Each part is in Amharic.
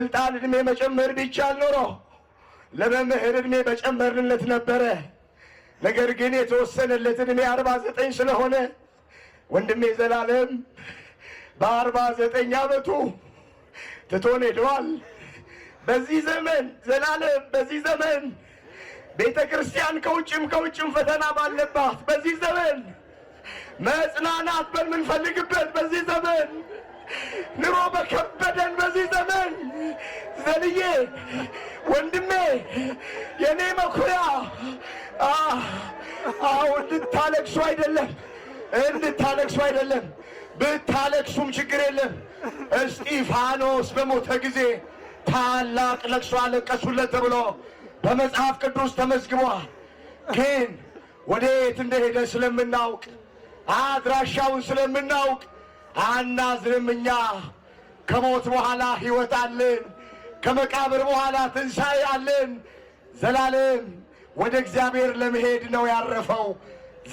ስልጣን እድሜ መጨመር ቢቻል ኖሮ ለመምህር እድሜ በጨመርንለት ነበረ። ነገር ግን የተወሰነለት እድሜ 49 ስለሆነ ወንድሜ ዘላለም በ49 ዓመቱ ትቶን ሄደዋል። በዚህ ዘመን ዘላለም፣ በዚህ ዘመን ቤተ ክርስቲያን ከውጭም ከውጭም ፈተና ባለባት፣ በዚህ ዘመን መጽናናት በምንፈልግበት፣ በዚህ ዘመን ኑሮ በከበደን፣ በዚህ ዘመን ዘልዬ ወንድሜ የኔ መኩሪያ፣ አዎ፣ እንድታለቅሱ አይደለም፣ እንድታለቅሱ አይደለም። ብታለቅሱም ችግር የለም። እስጢፋኖስ በሞተ ጊዜ ታላቅ ለቅሶ አለቀሱለት ተብሎ በመጽሐፍ ቅዱስ ተመዝግቧል። ግን ወዴት እንደሄደ ስለምናውቅ፣ አድራሻውን ስለምናውቅ አናዝንም። እኛ ከሞት በኋላ ሕይወት አለን። ከመቃብር በኋላ ትንሣኤ አለን። ዘላለም ወደ እግዚአብሔር ለመሄድ ነው ያረፈው።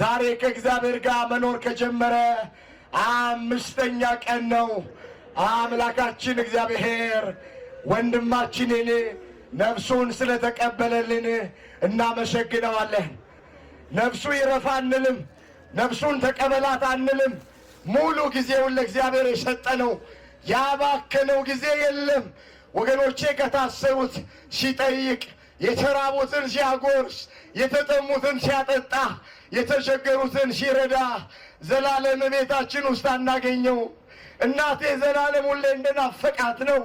ዛሬ ከእግዚአብሔር ጋር መኖር ከጀመረ አምስተኛ ቀን ነው። አምላካችን እግዚአብሔር ወንድማችንን ነፍሱን ስለተቀበለልን እናመሰግነዋለን። ነፍሱ ይረፋ አንልም። ነፍሱን ተቀበላት አንልም። ሙሉ ጊዜውን ለእግዚአብሔር የሰጠ ነው። ያባከነው ጊዜ የለም። ወገኖቼ ከታሰሩት ሲጠይቅ፣ የተራቡትን ሲያጎርስ፣ የተጠሙትን ሲያጠጣ፣ የተቸገሩትን ሲረዳ ዘላለም ቤታችን ውስጥ አናገኘው። እናቴ ዘላለም ሁሌ እንደናፈቃት ነው።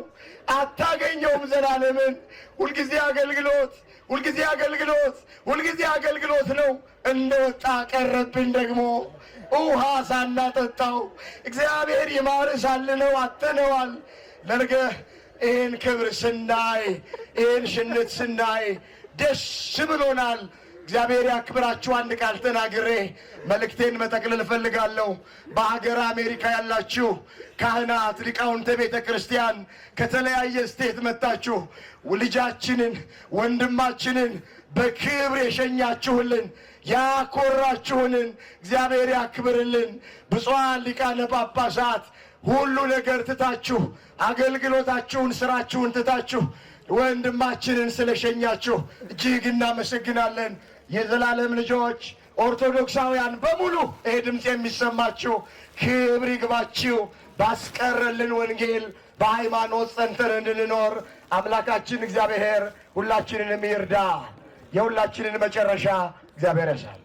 አታገኘውም ዘላለምን። ሁልጊዜ አገልግሎት፣ ሁልጊዜ አገልግሎት፣ ሁልጊዜ አገልግሎት ነው። እንደወጣ ቀረብን ደግሞ ውሃ ሳናጠጣው። እግዚአብሔር ይማርህ ሳልነው አጥተነዋል። ለነገ ይህን ክብር ስናይ፣ ይህን ሽንት ስናይ ደስ ብሎናል። እግዚአብሔር ያክብራችሁ። አንድ ቃል ተናግሬ መልእክቴን መጠቅለል እፈልጋለሁ። በሀገር አሜሪካ ያላችሁ ካህናት፣ ሊቃውንተ ቤተ ክርስቲያን ከተለያየ state መጥታችሁ ልጃችንን ወንድማችንን በክብር የሸኛችሁልን፣ ያኮራችሁንን እግዚአብሔር ያክብርልን። ብፁዓን ሊቃነ ጳጳሳት፣ ሁሉ ነገር ትታችሁ፣ አገልግሎታችሁን ስራችሁን ትታችሁ ወንድማችንን ስለሸኛችሁ እጅግ እናመሰግናለን። የዘላለም ልጆች ኦርቶዶክሳውያን በሙሉ ይሄ ድምፅ የሚሰማችሁ ክብር ይግባችሁ። ባስቀረልን ወንጌል በሃይማኖት ጸንተን እንድንኖር አምላካችን እግዚአብሔር ሁላችንንም ይርዳ። የሁላችንን መጨረሻ እግዚአብሔር ያሳል።